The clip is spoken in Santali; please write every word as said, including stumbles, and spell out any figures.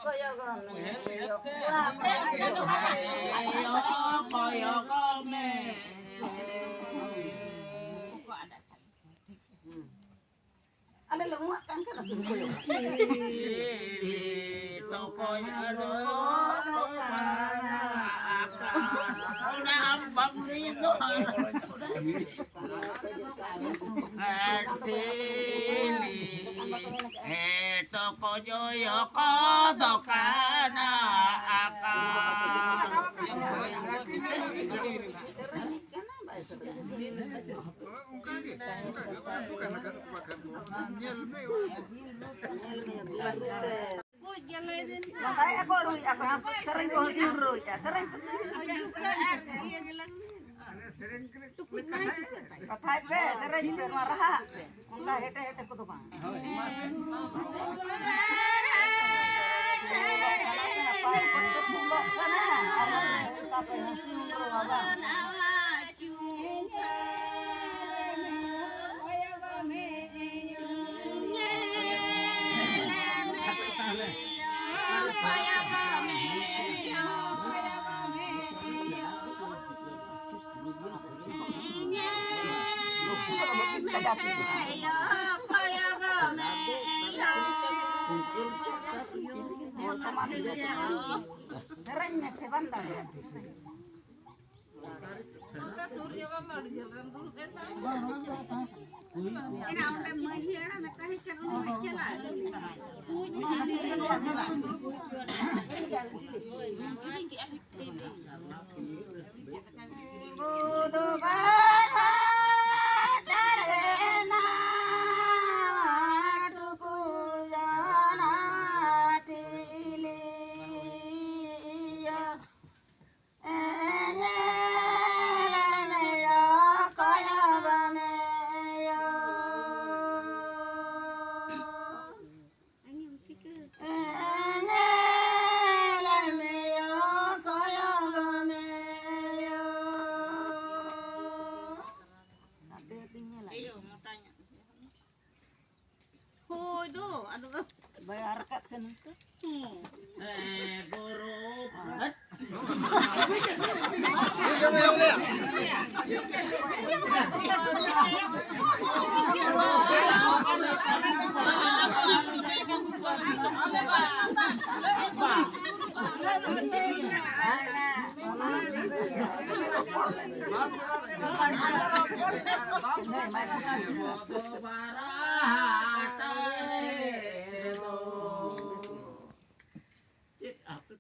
ᱠᱚᱭᱚᱜ ᱢᱮ, ᱠᱚᱭᱚᱜ ᱢᱮ᱾ ᱟᱞᱮ ᱞᱮ ᱩᱢᱟᱜ ᱠᱟᱱ ᱠᱷᱟᱱ ᱟᱯᱮ ᱠᱚᱭᱚᱜ ᱢᱮ᱾ ᱛᱚᱠᱚᱭ ᱟᱫᱚ ᱛᱚᱠᱟᱱᱟ ᱟᱠᱟᱱ᱾ ᱚᱱᱟ ᱟᱢ ᱵᱟᱢ ᱞᱟᱹᱭ ᱫᱚ᱾ ᱦᱮᱸ, ᱛᱚ ᱠᱚᱭᱚᱜ ᱠᱚ ᱫᱚᱠᱟᱱᱟ ᱟᱠᱟᱱ᱾ ᱚᱱᱠᱟ ᱜᱮ, ᱚᱱᱠᱟ ᱜᱮ, ᱚᱱᱟ ᱫᱚᱠᱟᱱ ᱟᱠᱟᱱ ᱠᱚ ᱵᱟᱠᱷᱟᱱ ᱫᱚ ᱧᱮᱞ ᱢᱮ᱾ ᱵᱟᱰᱟᱭ ᱟᱠᱚ ᱨᱩᱭᱮᱫᱼᱟ ᱠᱚ, ᱥᱮᱨᱮᱧ ᱠᱚ ᱦᱚᱸ ᱥᱤᱢ ᱨᱩᱭᱮᱫᱼᱟ, ᱥᱮᱨᱮᱧ ᱯᱮ, ᱥᱮᱨᱮᱧ᱾ ᱠᱟᱛᱷᱟᱭ ᱯᱮ, ᱥᱮᱨᱮᱧ ᱯᱮ, ᱱᱚᱣᱟ ᱨᱟᱦᱟ ᱟᱜ ᱯᱮ, ᱚᱱᱠᱟ ᱦᱮᱴᱮ ᱦᱮᱴᱮ ᱠᱚᱫᱚ ᱵᱟᱝ᱾ ᱢᱟᱥᱮ᱾ ᱱᱟᱯᱟᱭ ᱠᱚᱛᱮ ᱯᱷᱩᱞᱚᱜ ᱠᱟᱱᱟ, ᱟᱨ ᱚᱱᱠᱟ ᱯᱮ ᱥᱤᱢ ᱨᱩᱣᱟ ᱵᱟᱝ᱾ ᱥᱮᱨᱮᱧ ᱢᱮᱥᱮ, ᱵᱟᱢ ᱫᱟᱲᱮᱭᱟᱜᱼᱟ᱾ ᱚᱱᱠᱟ ᱥᱩᱨ ᱧᱚᱜ ᱟᱢ, ᱟᱹᱰᱤ ᱡᱷᱟᱹᱞ ᱨᱮᱢ ᱫᱩᱲᱩᱵ ᱮᱱ ᱫᱚ᱾ ᱮᱱᱟ ᱚᱸᱰᱮ ᱢᱟᱹᱡᱷᱤ ᱦᱟᱲᱟᱢᱮ ᱛᱟᱦᱮᱸ ᱠᱟᱱ, ᱩᱱᱤ ᱢᱟ ᱪᱟᱞᱟᱜ᱾ ᱵᱩᱫᱷᱵᱟᱨ ᱦᱟᱴ ᱨᱮᱱᱟᱜ ᱴᱩᱠᱩᱡᱟᱱᱟ ᱛᱤᱞᱤᱭᱟ᱾ ᱧᱮᱞ ᱢᱮᱭᱟ ᱠᱚᱭᱚᱜ ᱢᱮᱭᱟ᱾ ᱧᱮᱞ ᱢᱮᱭᱟ ᱠᱚᱭᱚᱜ ᱢᱮᱭᱟ᱾ ᱦᱳᱭ ᱫᱚ, ᱟᱫᱚ ᱵᱟᱭ ᱨᱟᱠᱟᱵ